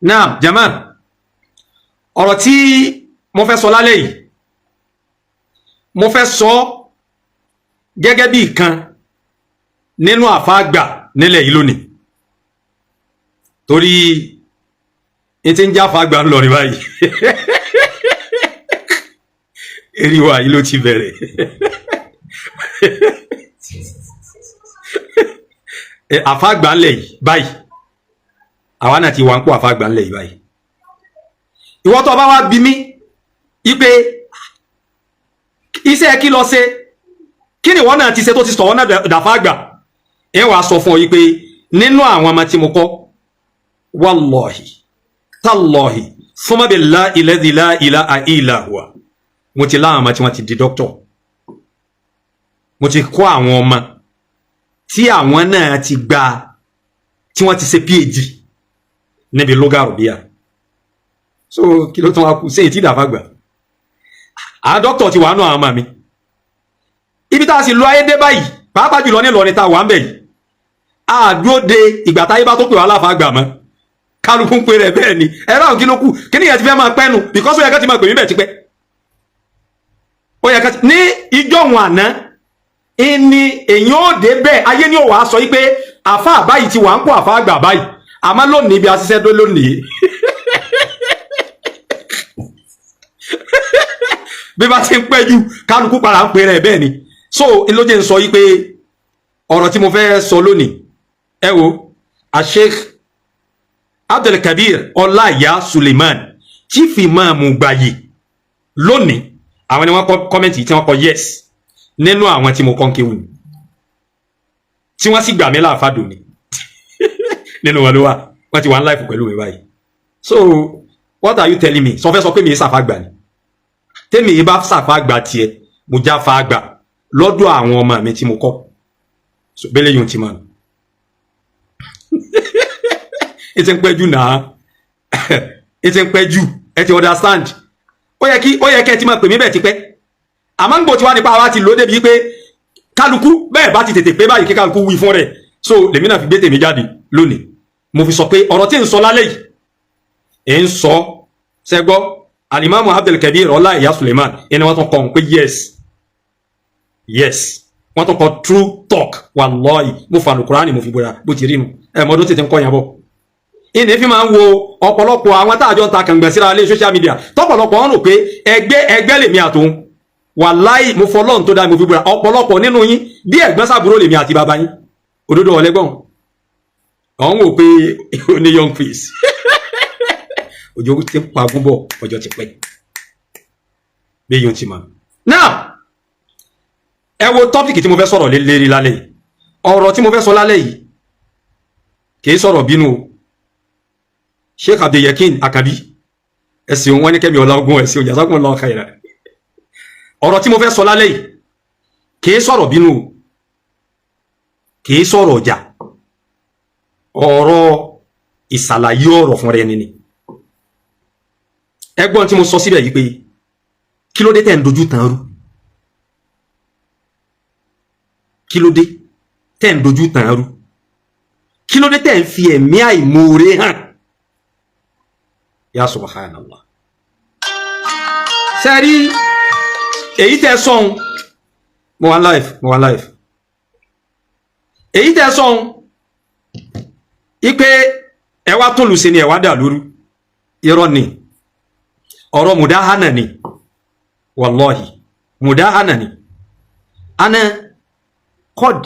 Naam jama, ọ̀rọ̀ tí mo fẹ́ sọ lálẹ́ yìí, mo fẹ́ sọ gẹ́gẹ́ bí ìkan nínú àfáàgbà nílẹ̀ yìí lónìí, torí etí ń já àfáàgbà ń lọ ní báyìí. Eriwa yìí ló ti bẹ̀rẹ̀. Àfáàgbà ńlẹ̀ yìí báyìí, àwa náà ti wà ń kó àfáàgbà ńlẹ̀ yìí báyìí. Ìwọ tó bá wá bí mi ipe iṣẹ́ kí lọ ṣe, kí ni ìwọ náà ti ṣe tó ti sọ̀wọ́n náà dàfáàgbà, ẹ wàá sọ fún ọ yìí pé nínú àwọn ọmọ tí mo kọ́, wallahi tallahi thumma billahi alladhi la ilaha illa huwa, mo ti láwọn ọmọ tí wọ́n ti di dókítọ̀, mo ti kọ́ àwọn ọmọ tí àwọn náà ti gba, tí wọ́n ti ṣe PhD níbi lóga rubia. So kí ló tún wá kú sẹ́yìn tí dàfàgbà? Àwọn dókítà ti wà nù àwọn ọmọ mi. Ibi tá a sì lo ayé dé báyìí, pàápàá jùlọ ní Ìlọrin tá a wà ń bẹ̀ yìí, a dúró de ìgbà táyé bá tó pè wá láfàgbà mọ́. Kálukú ń pè rẹ̀ bẹ́ẹ̀ ni ẹ̀rọ àwọn kí ló kù, kí nìyẹn ti fẹ́ máa pẹ́nu, because ó yẹ ká ti máa pè mí bẹ́ẹ̀ tipẹ́. Ó yẹ ká ti ní ìjọ́hun àná ìní èyàn ò dé bẹ́ẹ̀, ayé ni ó wàá sọ yìí pé àfa báyìí ti wà ń kó àfa àgbà báyìí. Àmọ́ lónìí bí a ṣiṣẹ́ dó lónìí, bí bá ti ń pẹ́ jù, kálukú para ń pè rẹ̀ bẹ́ẹ̀ ni. So ló jẹ́ ń sọ yìí pé ọ̀rọ̀ tí mo fẹ́ sọ lónìí, ẹ wo Sheikh Abdulkabir Ọláìyá Suleiman, chief imam Gbayì lónìí, àwọn ni wọ́n kọ kọ́mẹ́ǹtì tí wọ́n kọ yes nínú àwọn tí mo kọ́ ń kéwù ni, tí wọ́n sì gbà mí láàfáà dòní nínú wọn ló wà, wọ́n ti wà ń láìfù pẹ̀lú mi báyìí. So what are you telling me? Sọ fẹ́ sọ pé mi ń sàfà gbà ni? Tèmi bá sàfà gbà tiẹ̀, mo já fa gbà lọ́dọ̀ àwọn ọmọ mi tí mo kọ́. So bẹ́lẹ̀ yóò ti mọ̀ nù. Ẹ ti ń pẹ́ jù náà, ẹ ti ń pẹ́ jù, ẹ ti understand. Ó yẹ kí ó yẹ kẹ́ ẹ ti máa pè mí bẹ́ẹ̀ ti pẹ́. Àmọ́ ń gbò tí wàá nípa wa ti lò ó débi pé kálukú bẹ́ẹ̀ bá ti tètè pé báyìí kí kálukú wí fún rẹ̀. So lèmi náà fi gbé tèmi jáde lónìí, mo fi sọ pé ọ̀rọ̀ tí ń sọ lálẹ́ yìí ẹ̀ ń sọ sẹ́gbọ́ Alimami Abdulkabir Ọláìyá Suleiman, ẹni wọ́n tún kọ́ pé yes yes, wọ́n tún kọ́ true talk. Wallahi, mo fa Al-Qur'ani, mo fi bóra bó ti rí nu ẹ̀ mọ́dún tètè ń kọ́ yẹn bọ̀. Ìní fi máa ń wo ọ̀pọ̀lọpọ̀ àwọn tá àjọ ń ta kàngbọ̀n síra lé social media, tọ́pọ̀lọpọ̀ wọn rò pé ẹgbẹ́ ẹgbẹ́ lèmi àtòun. Wàláì, mo fọlọ́run tó dá mi fi búra, ọ̀pọ̀lọpọ̀ nínú yín bí ẹ̀gbọ́n sábúrò lèmi àti bàbá yín. Òdodo ọ̀lẹ́gbọ̀n ọ̀hún wò pé ó ní young face, òjò ti ń pagún bọ̀, ọjọ́ ti pẹ́ bí yóò ti mọ̀. Now ẹ wo tọ́pìkì tí mo fẹ́ sọ̀rọ̀ lérí lálẹ́ yìí. Ọ̀rọ̀ tí mo fẹ́ sọ lálẹ́ yìí kì í sọ̀rọ̀ bínú o. Sheikh Abdulyakin Akabi, ẹ̀sìn wọn ní kẹ́mi ọ̀la ogun ẹ̀sìn òjà sákùn lọ́ọ́ kàyẹ̀rẹ̀. Ọ̀rọ̀ tí mo fẹ́ sọ lálẹ́ yìí kì í sọ̀rọ̀ bínú o, kì í sọ̀rọ̀ ọjà, ọ̀rọ̀ ìsàlàyé ọ̀rọ̀ fúnra ẹni ni. Ẹgbọ́n tí mo sọ síbẹ̀ yìí pé kí ló dé tẹ̀ ń dojú tàn rú? Kí ló dé tẹ̀ ń dojú tàn rú? Kí ló dé tẹ̀ ń fi ẹ̀mí àìmoore hàn? Ya subhanallah. Sẹ́rí èyí tẹ́ sọ́hun, mo wà live, mo wà live. Èyí tẹ́ sọ́hun ipe ẹ wá tó lùsẹ̀ ni ẹ wá dà lóru, irọ́ ni, ọ̀rọ̀ mùdáhánà ni, wallahi mùdáhánà ni. Ana qad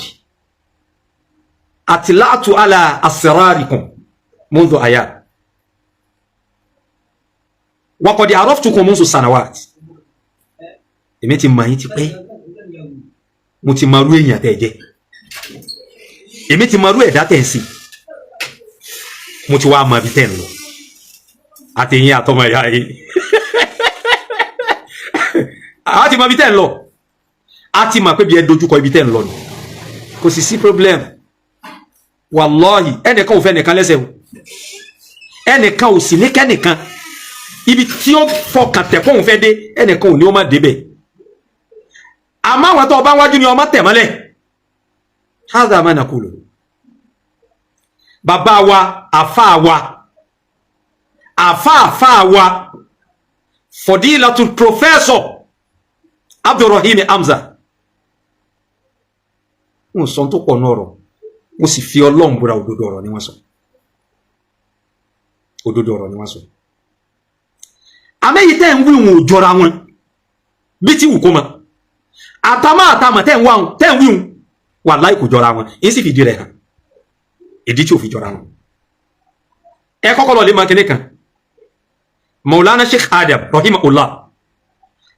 atla'tu ala asrarikum mundu ayat wa qad araftukum mundu sanawat. Èmi ti mọ̀ yín ti pẹ́, mo ti mọ̀ rú èèyàn tẹ́ jẹ́, èmi ti mọ̀ rú ẹ̀dá tẹ́ ń sìn, mo ti wá mọ̀ ibi tẹ́ ń lọ àtẹ̀yìn àtọmọ ẹ̀yà yìí. A ti mọ̀ ibi tẹ́ ń lọ, a ti mọ̀ pé bí ẹ dojúkọ ibi tẹ́ ń lọ ni, kò sì sí problem. Wàlọ́ọ̀hì, ẹnìkan ò fẹ́ ẹnìkan lẹ́sẹ̀ o, ẹnìkan ò sì ní kẹ́nìkan ibi tí ó fọkàn tẹ̀ fóun fẹ́ dé, ẹnìkan ò ní ó má débẹ̀. Àmọ́ àwọn tó ọba wájú ni ọmọ tẹ̀ mọ́lẹ̀. Hadha ma naqulu. Bàbá wa, àfa wa, Àfáàfáà wa Fadilatul Professor Abdulrahim Hamza ń sọ tó pọ̀ náà ọ̀rọ̀, mo sì fi Ọlọ́run búra, òdodo ọ̀rọ̀ ni wọ́n sọ, òdodo ọ̀rọ̀ ni wọ́n sọ. Àmẹ́yìí tẹ́ ń wí wọn ò jọra wọn bí tí wù kó mọ. Àtàmọ́ àtàmọ́ tẹ́ ń wá wọn, tẹ́ ń wí wọn, wàláhì kò jọra wọn. Èyí sì fìdí rẹ̀ hàn, ìdí tí ò fi jọra wọn. Ẹ kọ́kọ́ lọ lè máa kíní kan. Maulana Sheikh Adam rahimahullah,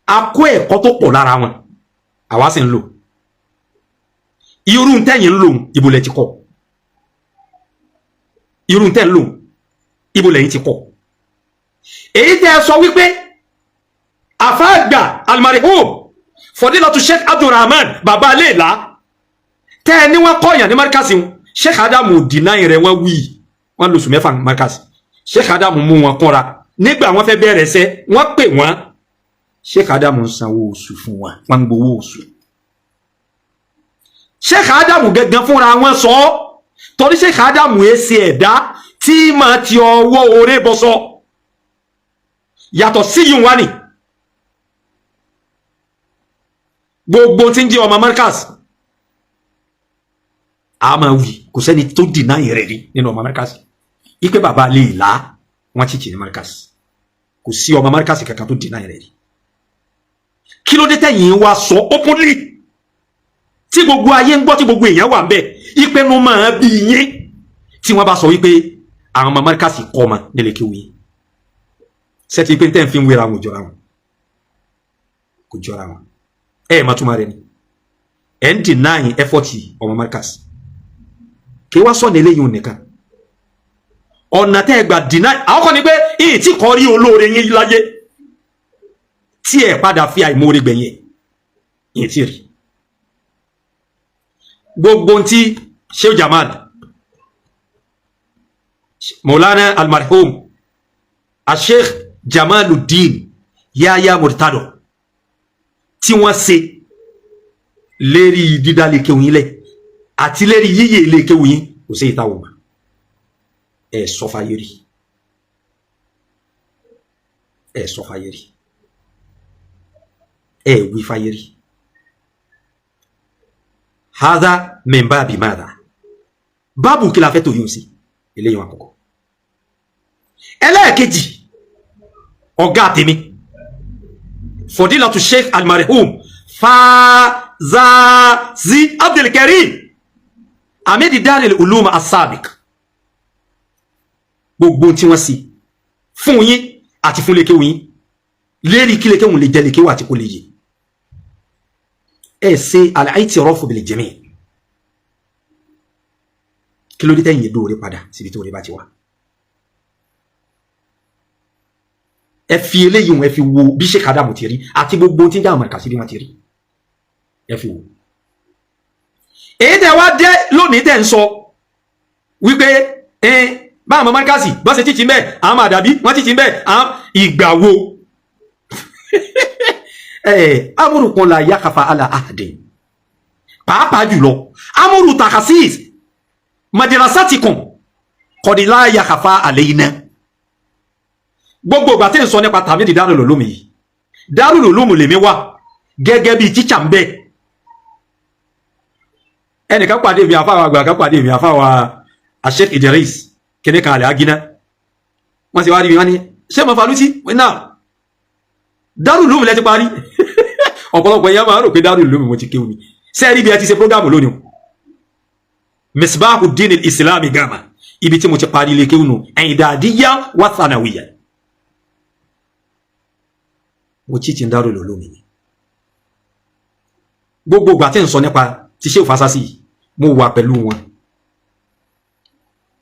a kó ẹ̀kọ́ tó pọ̀ lára wọn, àwa sì ń lò irú tẹ́yìn ń lò. Ibo lẹ ti kọ́ irú tẹ́ ń lò? Ibo lẹ́yìn ti kọ́ èyí tẹ́ ẹ sọ wípé àfáàgbà almarihum Fadilatu Sheikh Abdulrahman Baba Aléèlá tẹ́ ẹ ní wọ́n kọ́yàn ní markasi wọn? Sheikh Adamu deny rẹ̀. Wọ́n wí wọ́n lóṣù 6 markasi. Sheikh Adamu mú wọn kúnra nígbà wọ́n fẹ́ bẹ̀rẹ̀ ẹsẹ̀, wọ́n pè wọ́n. Sheikh Adamu ń sanwó oṣù fún wọn, wọ́n ń gbowó oṣù. Sheikh Adamu gangan fúnra wọn sọ ọ́, torí Sheikh Adamu ẹ ṣe ẹ̀dá tí máa ti ọwọ́ oore bọ́ sọ. Yàtọ̀ sí yìí wá ní gbogbo tí ń jẹ́ ọmọ markaz, a máa wí, kò sẹ́ni tó deny rẹ̀ rí nínú ọmọ markaz ipe bàbá lè là wọ́n ti ní markaz. Kò sí ọmọ markaz kankan tó deny rẹ̀ rí. Kí ló dé tẹ̀yìn wá sọ openly tí gbogbo ayé ń gbọ́, tí gbogbo èèyàn wà ń bẹ̀, ipe nu máa bí yín tí wọ́n bá sọ wípé àwọn ọmọ markaz kọ́ ọmọ nílé kí wọ́n sẹ́tì pé tẹ́ ń fi ń wéra wọn, jọra wọn, kò jọra wọn. Ẹ ẹ̀ máa túmọ̀ rẹ ni ẹ̀ ń deny effort ọmọ markaz. Kí wá sọ̀nà eléyìí nìkan, ọ̀nà tẹ́ ẹ gbà deny àwọn kan ní pé ìyìn tí kò rí olóore yín láyé tí ẹ padà fi àìmoore gbẹ̀yìn ìyìn tí rí gbogbo tí Sheikh Jamal Maulana almarhum Sheikh Jamaluddin Yahya Murtado tí wọ́n ṣe lérí dídá lè kéwìn yín lẹ̀ àti lérí yíyè lè kéwìn yín, kò sí ìta wò ẹ sọ fàyè rí, ẹ sọ fàyè rí, ẹ wí fàyè rí. Hadha min babi madha, báàbù kí la fẹ́ tó yóò sí eléyìí wọn àkọ́kọ́. Ẹlẹ́ẹ̀kejì, ọ̀gá tèmi Fadilatu Sheikh almarhum Fazazi Abdulkarim Amidi Daril Ulum Asabiq, gbogbo tí wọ́n sì fún yín àti fún lékéwù yín lérí kí lékéwù lè jẹ́ lékéwù àti kó lè yé ẹ ṣe al-i'tirafu bil jami'. Kí ló dé tẹ́yìn dóore padà síbi tó rí bá ti wá? Ẹ fi eléyìí wọn, ẹ fi wo bí Sheikh Adamu ti rí àti gbogbo tí ń jáwọ́ mọ̀ọ́kà sí bí wọ́n ti rí, ẹ fi wo. Èyí tẹ́ wá dé lónìí tẹ́ ń sọ wípé ẹ báwọn ọmọ mọ́ríkàsì bọ́n ṣe títí mbẹ́, àwọn àdàbí wọ́n títí mbẹ́, àwọn ìgbà wo ẹ amúrùkún la yakafa ala ahadi, pàápàá jùlọ amúrù takasis madrasatikum kọ̀dílá yakafa alayna. Gbogbo ìgbà tí ń sọ nípa tàmídì Darul Ulum yìí, Darul Ulum lèmi wà gẹ́gẹ́ bíi tíṣà ń bẹ. Ẹnìkan pàdé mi, àfáwà àgbà kan pàdé mi, àfáwà Sheikh Idris kìnìún kan àlẹ́ agíná, wọ́n sì wá rí mi, wọ́n ní ṣé mo falú sí náà Darul Ulum lẹ ti parí. Ọ̀pọ̀lọpọ̀ ẹ̀yà máa ń rò pé Darul Ulum mo ti kéwù ni. Sẹ́ẹ̀rí bí ẹ ti ṣe prógámù lónìí o, Misbahuddin al-Islami gama, ibi tí mo ti parí ilé kéwù nù, i'dadiyya wa thanawiyya, mo tí ti ń Darul Ulum ni. Gbogbo ìgbà tí ń sọ nípa ti ṣé òfàṣásí, mo wà pẹ̀lú wọn.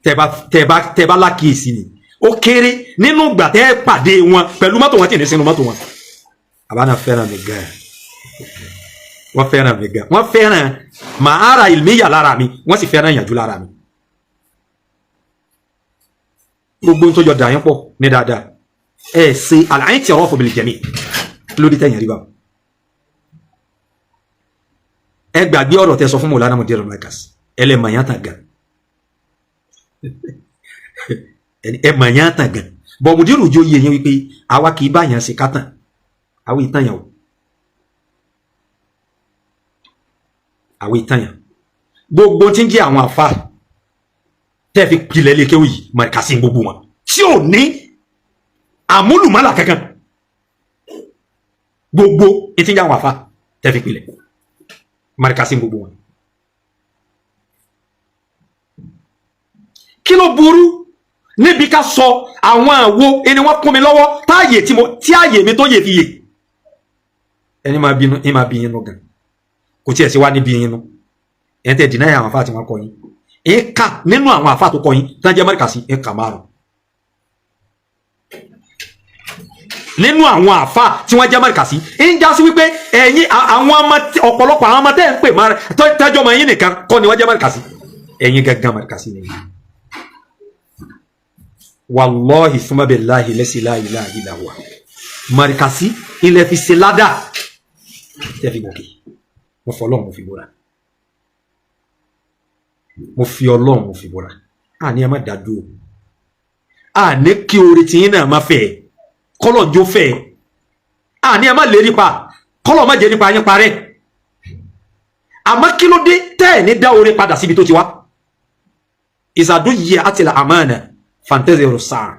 Tẹ́ bá lákìísí ni ó kéré nínú ìgbà tẹ́ pàdé wọn pẹ̀lú mọ́tò wọn tí ní sínú mọ́tò wọn. Àbáná fẹ́ràn mi gan, wọ́n fẹ́ràn mi gan, wọ́n fẹ́ràn màára ìlmíyà lára mi, wọ́n sì fẹ́ràn ìyànjú lára mi. Gbogbo tó jọ dà yín pọ̀ ní dáadáa, ẹ ṣe al-i'tirafu bil jami' lórí tẹ̀yìn rí bá. Ẹ gbàgbé ọ̀rọ̀ tẹ sọ fún Mọ̀lánà Mudir Markaz, ẹ lè mọ̀ yán tàn gan, ẹ mọ̀ yán tàn gan. Bọ̀ mùdírù jó yé yín wípé àwa kì í bá yàn ṣe kátàn, àwọn ìtàn yàn o, àwọn ìtàn yàn. Gbogbo tí ń jẹ́ àwọn àfa tẹ́ fi pilẹ̀ lé kéwì yìí, mọ̀ọ́kásí gbogbo wọn tí ò ní àmúlùmálà kankan. Gbogbo etí ń jẹ́ àwọn àfa tẹ́ fi pilẹ̀, mọ̀ọ́kásí gbogbo wọn. Kí ló burú níbi ká sọ àwọn àwo ẹni wọ́n kún mi lọ́wọ́ táàyè tí mo tí àyè mi tó yè fi yè? Ẹni máa bínú, ẹni máa bí yín nú gan, kò tiẹ̀ sí wá níbi yín nú. Ẹ̀ ń tẹ̀ dìnáyà àwọn àfa tí wọ́n kọ́ yín, ẹ̀ ká nínú àwọn àfa tó kọ́ yín tán jẹ́ mọ̀ọ́kásí, ẹ̀ kà márùn. Nínú àwọn àfa tí wọ́n jẹ́ mọ̀ọ́kásí, ń já sí wípé ẹ̀yin àwọn ọmọ, ọ̀pọ̀lọpọ̀ àwọn ọmọ tẹ́ ń pè máa tẹ́jọ́ ọmọ yín nìkan kọ́ ni wọ́n jẹ́ mọ̀ọ́kásí, ẹ̀yin gangan mọ̀ọ́kásí ni. Wàlọ́hì fún billahi lẹ́sí la ilaha illa huwa, mọ̀ọ́kásí ilẹ̀ fi ṣe ládà tẹ́ fi gòkè. Mo fọ Ọlọ́run mo fi búra, mo fi Ọlọ́run mo fi búra. Àní ẹ má dájú o, àní kí oore tiyín náà má fẹ́ kọlọ́njó fẹ́, àní ẹ má lérí pa kọlọ́ má jẹ́ nípa yín parẹ́. Àmọ́ kí ló dé tẹ́ ẹ̀ ní dá oore padà síbi tó ti wá? Ìsàdúyẹ àtìlà àmàna fantẹ́sẹ̀ sáà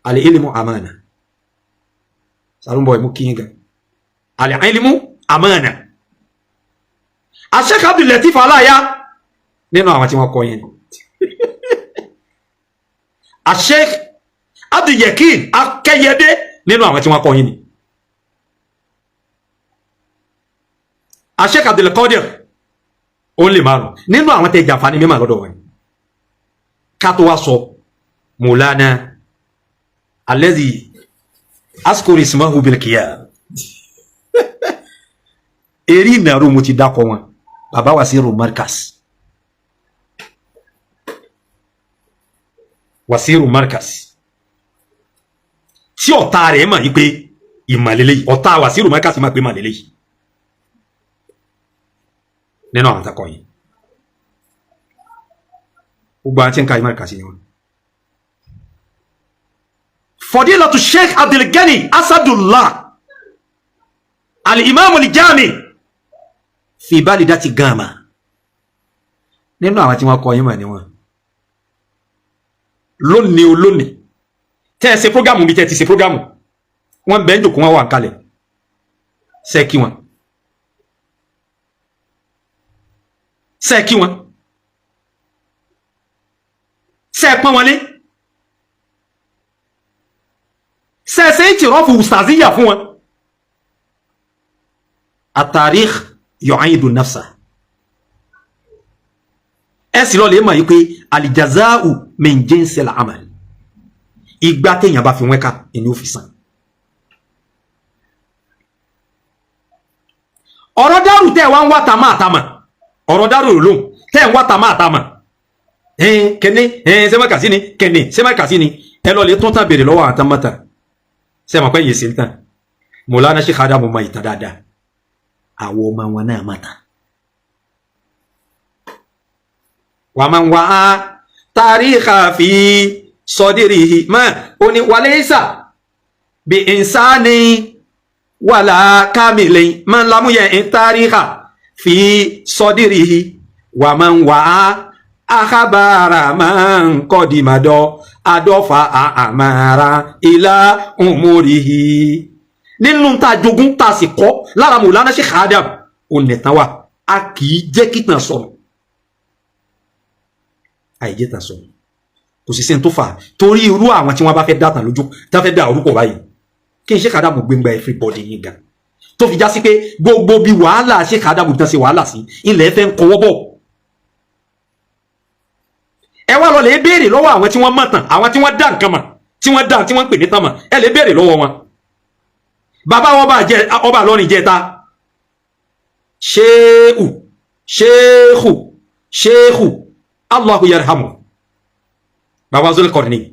àlẹ́ ìlímù àmàna sàrúnbọ̀ ẹ̀ mú kí yín gan. Àlẹ́ ìlímù àmàna Sheikh Abdul Lateef Aláya nínú àwọn tí wọ́n kọ́ yẹn ni Sheikh Abdul Yakin Akẹ́yẹdé nínú àwọn tí wọ́n kọ́ yín ni Sheikh Abdul Qadir ó lè márùn nínú àwọn tẹ jàǹfààní mímọ̀ lọ́dọ̀ wọn. Ká tó wá sọ Mùlánà alladhi askuri ismahu bil qiyam, eré ìnàró mo ti dákọ wọn, bàbá Wasiru Markaz, Wasiru Markaz tí ọ̀tá rẹ̀ mọ̀ yí pé ìmọ̀lélẹ́ yìí, ọ̀tá Wasiru Markaz mọ̀ pé ìmọ̀lélẹ́ yìí nínú àwọn àtàkọ́ yìí. Gbogbo àwọn tí ń ka Markaz ni wọn. Fadilatu Sheikh Abdul Gani Asadullah al-Imam al-Jami fi balidati Gama nínú àwọn tí wọ́n kọ́ yín mọ̀ ni wọn. Lónìí o lónìí tẹ́ ẹ ṣe prógámù bí tẹ́ ẹ ti ṣe prógámù, wọ́n bẹ́ẹ̀ ń jòkó, wọn wà ń kalẹ̀, ṣe kí wọn, ṣe kí wọn, ṣe pọ́n wọn lé, ṣe ṣe ìtìrọ́fù ustaziya fún wọn. At-tarikh yu'idu nafsa. Ẹ sì lọ lè mọ̀ yìí pé al-jazā'u min jinsil amal, ìgbà téèyàn bá fi wọ́n ká ẹni ó fi san. Ọ̀rọ̀ dárù tẹ́ ẹ wá ń wá tamá àtamà, ọ̀rọ̀ dárù lóhùn tẹ́ ẹ ń wá tamá àtamà, kẹ́ni sẹ́mẹ́kàsí ni, kẹ́ni sẹ́mẹ́kàsí ni, ẹ lọ lè tún tán béèrè lọ́wọ́ àwọn tán mọ́tàn. Sẹ́mọ̀ pé yìí sí ń tàn? Mọ̀lánà Sheikh Adamu mọ ìtàn dáadáa, àwọn ọmọ wọn náà mọ̀ tán. Wà máa ń wá tàríkà fi sọdírìhì mọ́ ó ní wàlẹ́sà bí ìsáni wàlà kámìlì máa ń lámúyẹ tàríkà fi sọdírìhì wà máa ń wá àkàbàrà máa ń kọ́dìmàdọ́ àdọ́fà àmàrà ìlà òmùrìhì. Nínú tá a jogún tá a sì kọ́ lára Mọ̀lánà Sheikh Adam onìtàn wa, a kì í jẹ́ kí tàn sọ̀rọ̀, àìjẹ́ tàn sọ̀rọ̀, kò sì sẹ́ni tó fà á torí irú àwọn tí wọ́n bá fẹ́ dá tàn lójú tí wọ́n fẹ́ dá orúkọ báyìí. Kí n Sheikh Adam gbẹngbà everybody yín gan tó fi já sí pé gbogbo bí wàhálà Sheikh Adam tán ṣe wàhálà sí ilẹ̀ fẹ́ ń kọwọ́ bọ̀. Ẹ wá lọ lè béèrè lọ́wọ́ àwọn tí wọ́n mọ̀ tàn, àwọn tí wọ́n dá nǹkan mọ̀, tí wọ́n dá tí wọ́n ń pè ní tàn mọ̀, ẹ lè béèrè lọ́wọ́ wọn. Bàbá ọba lọ́rin jẹta, ṣéhù ṣéhù ṣéhù Allahu yarhamu, bàbá Zulqarnain.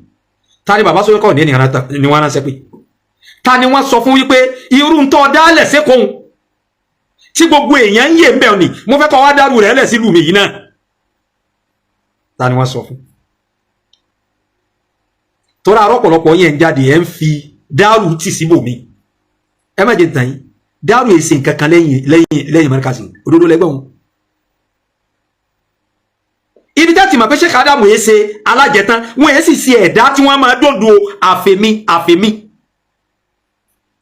Ta ni bàbá Zulqarnain ni wọ́n ránṣẹ́ pé? Ta ni wọ́n sọ fún wípé irú ń tọ́ dálẹ̀ sékòó tí gbogbo èèyàn ń yè ń bẹ̀ ni mo fẹ́ kọ́ wá dárú rẹ̀ lẹ̀ sílùú mi yìí náà? Ta ni wọ́n sọ fún? Tóra arọ́pọ̀lọpọ̀ yẹn ń jáde, ẹ̀ ń fi dáàrú tì síbòmí. Ẹ má jẹ́ tàn yín, dáàrú èsì nǹkan kan lẹ́yìn lẹ́yìn lẹ́yìn Markaz. Òdodo lẹ́gbọ̀n wọn. Ibi tẹ́ ti mọ̀ pé Sheikh Adamu yẹn ṣe alájẹtán, wọn yẹn sì ṣe ẹ̀dá tí wọ́n máa dòdò àfẹ̀mí àfẹ̀mí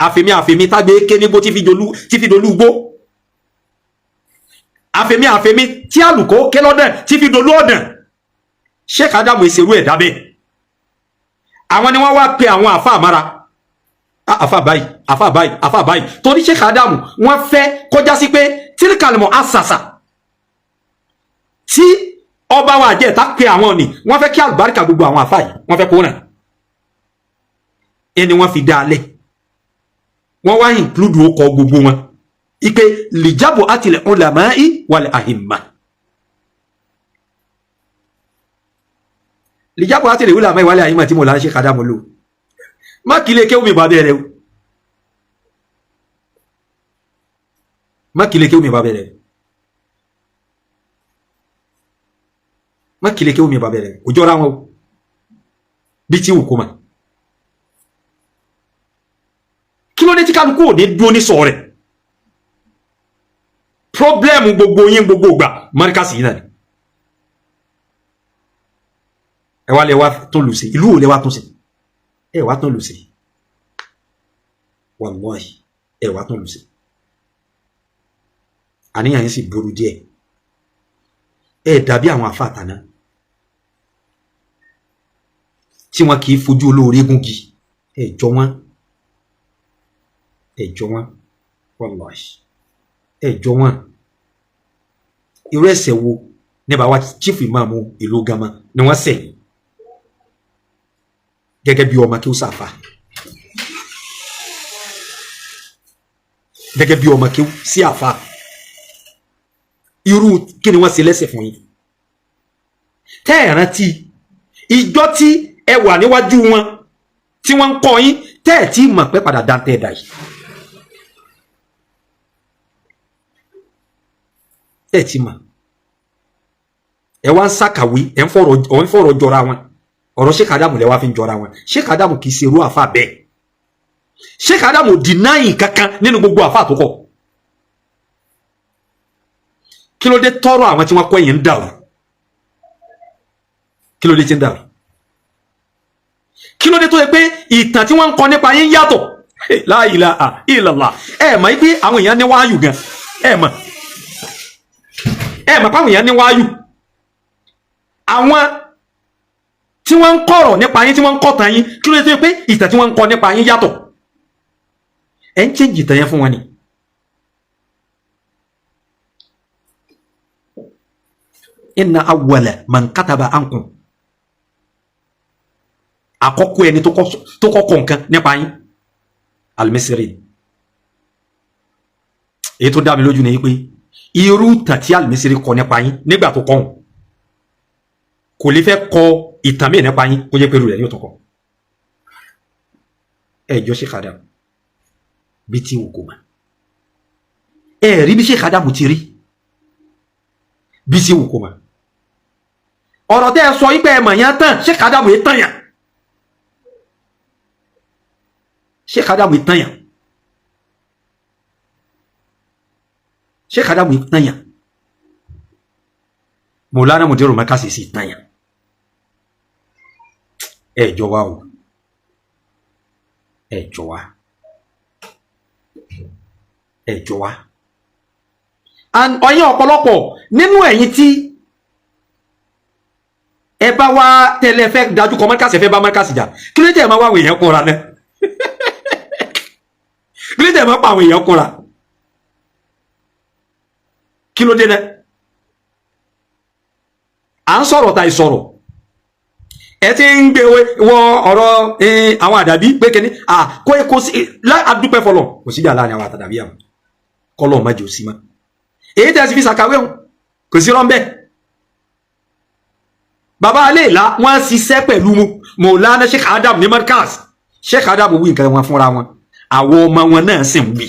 àfẹ̀mí àfẹ̀mí tágbé ké nígbó tí fi dolú gbó, àfẹ̀mí àfẹ̀mí tí àlùkò ké lọ́dẹ̀ tí fi dolú ọ̀dàn. Sheikh Adamu ìṣerú ẹ̀dá bẹ́ẹ̀. Àwọn ni wọ́n wá pe àwọn àfa àmára, àfa báyìí, àfa báyìí, àfa báyìí, torí Sheikh Adamu wọ́n fẹ́ kọjá sí pé tíríkàlùmọ̀ àṣàṣà tí ọba wa àjẹta pe àwọn ni wọ́n fẹ́ kí àlùbáríkà gbogbo àwọn àfa yìí, wọ́n fẹ́ kó ràn ẹni wọ́n fi dá a lẹ̀. Wọ́n wá include okọ̀ gbogbo wọn ipe lìjábọ̀ àtìlẹ̀ ulama'i wal ahimma. Lìjábọ̀ àtìlẹ̀ ulama'i wal ahimma tí mo là ń ṣe kàdámọ́ lò má kí lè kéwù mi bá bẹ̀rẹ̀ o, má kí lè kéwù mi bá bẹ̀rẹ̀, má kí lè kéwù mi bá bẹ̀rẹ̀, kò jọra wọn o bí tí wù kó ma. Kí ló dé tí kálukú ò ní dúró ní sọ rẹ̀? Pírọ́blẹ́mù gbogbo yín gbogbo gbà Markaz yìí náà ni. Ẹ wá lẹ wá tún lù sí ìlú ò lẹ wá tún sí, ẹ wá tún lù sí, wàláhì ẹ wá tún lù sí. Àníyàn yín sì burú díẹ̀. Ẹ dàbí àwọn àfa àtàná tí wọn kì í fojú olóore gúngi. Ẹ jọ wọn, ẹ jọ wọn, wàláhì ẹ jọ wọn. Irú ẹ̀ṣẹ̀ wo ní bàbá chief imam ìlú Gama ni wọ́n ṣẹ̀ yìí gẹ́gẹ́ bí ọmọ kí ó sàfà, gẹ́gẹ́ bí ọmọ kí ó sí àfà? Irú kí ni wọ́n ṣe lẹ́sẹ̀ fún yín tẹ́ ẹ̀ rántí ìjọ tí ẹ wà níwájú wọn tí wọ́n ń kọ́ yín, tẹ́ ẹ̀ tí mọ̀ pé padà dáńtẹ́ ẹ̀dá yìí, tẹ́ ẹ̀ tí mọ̀? Ẹ wá ń sàkàwé, ẹ ń fọ̀rọ̀ jọra wọn. Ọ̀rọ̀ Sheikh Adamu lẹ wá fi ń jọra wọn. Sheikh Adamu kì í ṣe irú àfa bẹ́ẹ̀. Sheikh Adamu deny kankan nínú gbogbo àfa tó kọ. Kí ló dé tọrọ àwọn tí wọ́n kọ́ ẹ̀yìn ń dàrú? Kí ló dé tí ń dàrú? Kí ló dé tó yẹ pé ìtàn tí wọ́n ń kọ nípa yín yàtọ̀? La ilaha illallah. Ẹ mọ̀ pé àwọn èèyàn ní wáyù gan. Ẹ mọ̀, ẹ mọ̀ pé àwọn èèyàn ní wáyù. Àwọn tí wọ́n ń kọ̀rọ̀ nípa yín, tí wọ́n ń kọ̀tàn yín, kí ló dé tó yẹ pé ìtàn tí wọ́n ń kọ nípa yín yàtọ̀? Ẹ ń change ìtàn yẹn fún wọn ni. Inna awwala man kataba ankum, àkọ́kọ́ ẹni tó kọ́kọ́ nǹkan nípa yín, Al-Misri. Èyí tó dá mi lójú ni pé irú ìtàn tí Al-Misri kọ nípa yín nígbà tó kọ́ kò lè fẹ́ kọ ìtàn míì nípa yín kó jẹ́ pé irú rẹ̀ yóò tún kọ. Ẹ jọ Sheikh Adam bí tí wò kò mà. Ẹ rí bí Sheikh Adam ti rí bí tí wò kò mà. Ọ̀rọ̀ tẹ́ ẹ sọ yí pé ẹ mọ̀ yẹn tán, Sheikh Adam yẹn tán yàn. Sheikh Adam yẹn tán yàn. Sheikh Adam yẹn tán yàn. Mọ̀lánà Mudiru Markaz sì tán yàn. Ẹ jọ wá o, ẹ jọ wá, ẹ jọ wá. Ọyìn ọ̀pọ̀lọpọ̀ nínú ẹ̀yin tí ẹ bá wá tẹ́lẹ̀ fẹ́ dájú kọ Markaz, fẹ́ bá Markaz jà, kí ló dé tẹ́ ẹ máa wá àwọn èèyàn kúnra náà? Kí ló dé tẹ́ ẹ máa pa àwọn èèyàn kúnra? Kí ló dé náà? À ń sọ̀rọ̀ ta ìsọ̀rọ̀, ẹ ti ń gbé wọ ọ̀rọ̀ àwọn àdàbí pé kíní kó kó sí adúpẹ́ fọlọ̀, kò síjà láàrin àwọn àtàdàbí, àwọn kọlọ̀ má jẹ́ òsì mọ́. Èyí tẹ́ ẹ sì fi ṣàkàwé hàn kò sí rọ́ńbẹ́. Bàbá alẹ́ ìlà wọ́n ṣiṣẹ́ pẹ̀lú Mọ̀lánà Sheikh Adam ní Markaz. Sheikh Adam wí nǹkan wọn fúnra wọn, àwọn ọmọ wọn náà sì ń wí.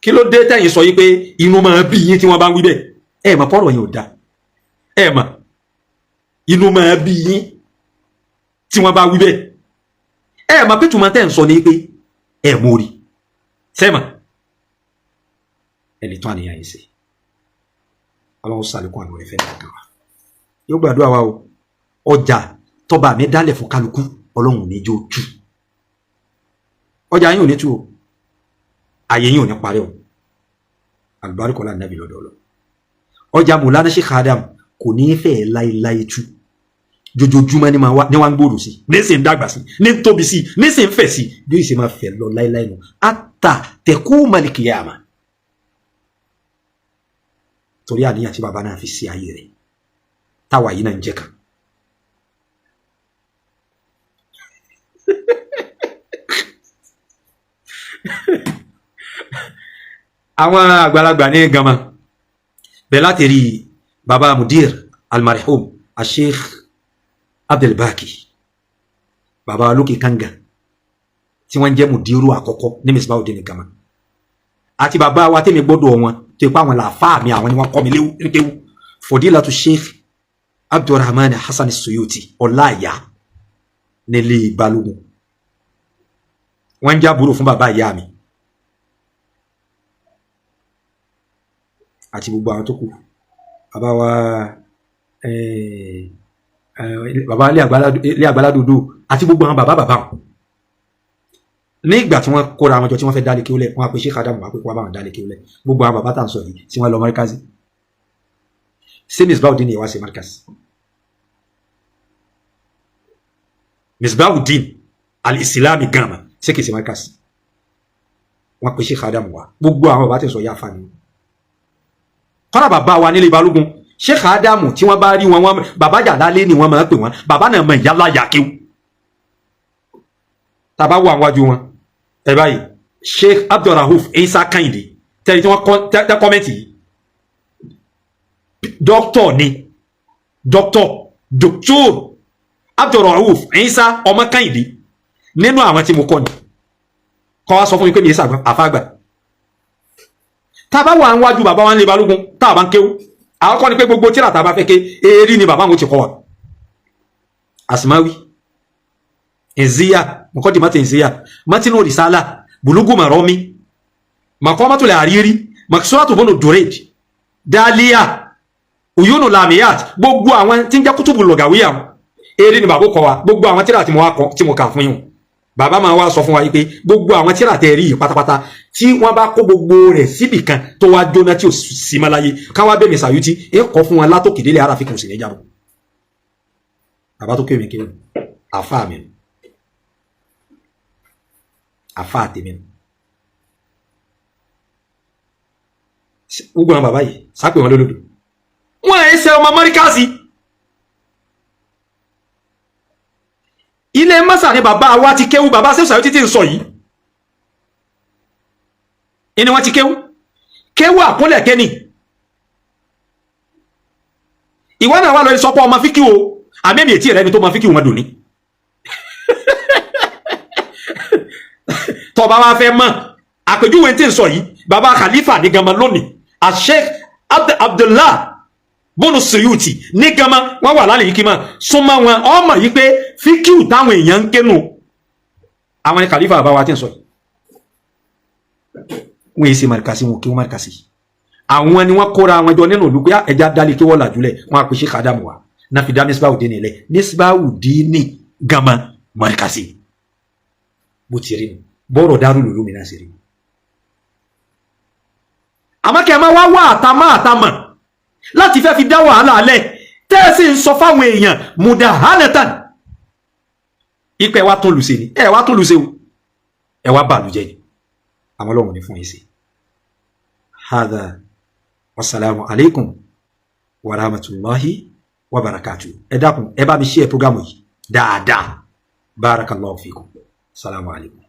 Kí ló dé tẹ̀yin sọ yí pé inú máa bí yín tí wọ́n bá ń wí bẹ́ẹ̀? Ẹ mọ̀ pọ́rọ̀ yẹn ò dáa. Ẹ mọ̀ inú máa bí yín. Tí wọ́n bá wí bẹ́ẹ̀, ẹ mọ̀ pé tùmọ̀ tẹ́ ń sọ ni pé ẹ mórí sẹ́mà ẹ lè tún àníyàn yìí ṣe. Ọlọ́run sàlékún àná rẹ̀ fẹ́ nìkan wa, yóò gbàdúrà wa o. Ọjà tọba mi dálẹ̀ fún kálukú, Ọlọ́run ní jó tú. Ọjà yín ò ní tú o, àyè yín ò ní parẹ́ o. Àlùbáríkọ́lá nàbì lọ́dọ̀ ọlọ́. Ọjà Mùlánà Sheikh Adam kò ní fẹ́ láéláé tú. Jojoojúmọ́ ní wá ń gbòòrò sí, ní sì ń dàgbà sí, ní ń tóbi sí, ní sì ń fẹ̀ sí, bí ó sì máa fẹ̀ lọ láéláé nù ata tẹ̀kú malikiyama. Torí àníyàn tí bàbá náà fi sí ayé rẹ̀ táwa yìí náà ń jẹ́ kan. Àwọn àgbàlagbà ní gama bẹ́ẹ̀ láti rí bàbá mudir almarhum asheikh Abdelbaki, bàbá lókè kanga tí wọ́n jẹ́ mudiru àkọ́kọ́ ní Misbahudeen ní gama, àti bàbá wa tẹ́mi gbọ́dọ̀ wọn tó ipá àwọn làáfáà mi, àwọn ni wọ́n kọ́ mi léwu, Fodilatu Sheikh Abdulrahman Hasan Suyuti Ọláìyá nílé Balógun. Wọ́n ń jábúrò fún bàbá ìyá mi àti gbogbo àwọn tó kù, bàbá wa, bàbá ilé àgbàládòdò àti gbogbo àwọn bàbá bàbá wọn. Ní ìgbà tí wọ́n kóra àwọn jọ tí wọ́n fẹ́ dálé kéwúlẹ̀, wọ́n á pe Sheikh Adam wọ́n á pe kó wá bá wọn dálé kéwúlẹ̀. Gbogbo àwọn bàbá tá à ń sọ yìí tí wọ́n lọ mọ́ríkázì, ṣé Misbahudeen ni ìwá ṣe mọ́ríkázì? Misbahudeen al-Islami gama ṣé kìí ṣe mọ́ríkázì? Wọ́n pe Sheikh Adam wá. Gbogbo àwọn bàbá tí ń sọ yá fa ni kọ́nà bàbá wa nílé Balógun Sheikh Adam tí wọ́n bá rí wọn, wọn bàbá jàdálé ni wọ́n máa pè wọ́n, bàbá náà mọ ìyá láyà kéwú. Tàbá wà wájú wọn ẹ báyìí, Sheikh Abdulrahuf Isa Kehinde tẹ́lẹ̀ tí wọ́n tẹ́ kọ́mẹ́ntì yìí, dókítọ̀ ni, dókítọ̀ dókítọ̀ Abdulrahuf Isa ọmọ Kehinde nínú àwọn tí mo kọ́ ni kọ́ wa sọ fún mi pé mi yé àfàgbà. Tàbá wà wájú bàbá wa ń lé Balógun tá a bá ń kéwú, àwọn kọ́ ni pé gbogbo tíra tá a bá fẹ́ ké eré ni bàbá wọn ti kọ́ wa. Asmawi, Nziya, Mukọ́dìmọ́tì Nziya, Matinu Risala, Bulugu Maromi, Maqamatul Hariri, Maksuratu Bunu Dureid, Daliya, Uyunu Lamiyat, gbogbo àwọn tí ń jẹ́ kútùbù lọ̀gàwíyà eré ni bàbá kọ́ wa. Gbogbo àwọn tíra tí mo kà fún yín, bàbá máa wá sọ fún wa yìí pé gbogbo àwọn tíra tẹ rí yìí pátápátá tí wọ́n bá kó gbogbo rẹ̀ síbì kan tó wá jóná tí ò sí mọ́ láyé, káwá bẹ́ẹ̀ mi Sàyútì ẹ kọ́ fún wọn látòkè délé ara fi kò sì ní jábọ̀. Bàbá tó kéwìn kéwìn àfáà mi, àfáà tèmi, gbogbo àwọn bàbá yìí sápè wọn lólódò, wọn ẹ ṣe ọmọ mọ́ríkàsì. Ilé mọ́sà ni bàbá wa ti kéwú, bàbá Sheikh Sàyútì tí ń sọ yìí ni wọ́n ti kéwú, kéwú àkúnlẹ̀ kẹ́ni. Ìwọ náà wà lórí sọpọ̀ ọmọ fíkì o, àmẹ́mì ètí rẹ ni tó mọ fíkì wọn dùn ní. Tọba wa fẹ́ mọ̀ àpèjúwe tí ń sọ yìí, bàbá Khalifa ní gama lónìí, Sheikh Abdullah Bunu Suyuti ní gama, wọn wà lálẹ́ yìí kí máa súnmọ́ wọn, ọmọ yìí pé fíkìú táwọn èèyàn ń kénu àwọn ní Khalifa bàbá wa tí ń sọ yìí. Wọ́n yìí ṣe màrìkàsí, wọn kí wọ́n màrìkàsí, àwọn ni wọ́n kóra wọn jọ nínú ìlú pé ẹja dálé kí wọ́n là jùlẹ̀, wọn á pè Sheikh Adam wa náà fi dá Misbahudeen nílẹ̀, Misbahudeen gama màrìkàsí bó ti rí nu bọ́rọ̀ Darul Ulum náà sì rí. Àmọ́ kí ẹ máa wá wá àtàmọ́ àtàmọ́ láti fẹ́ fi dá wàhálà alẹ́ tẹ́ẹ̀sì ń sọ fáwọn èèyàn mudahanatan ipẹ́ ẹ wá tó lùsẹ̀ ni, ẹ wá tó lùsẹ̀ o, ẹ wá bàlùjẹ́ ni. Àwọn Ọlọ́run ní fún yín sí. Hadha wasalaamu alaykum wa rahmatulahi wa barakatu. Ẹ dákun, ẹ bá mi share programu yìí dáadáa. Barakallahu fikum. Salamu alaykum.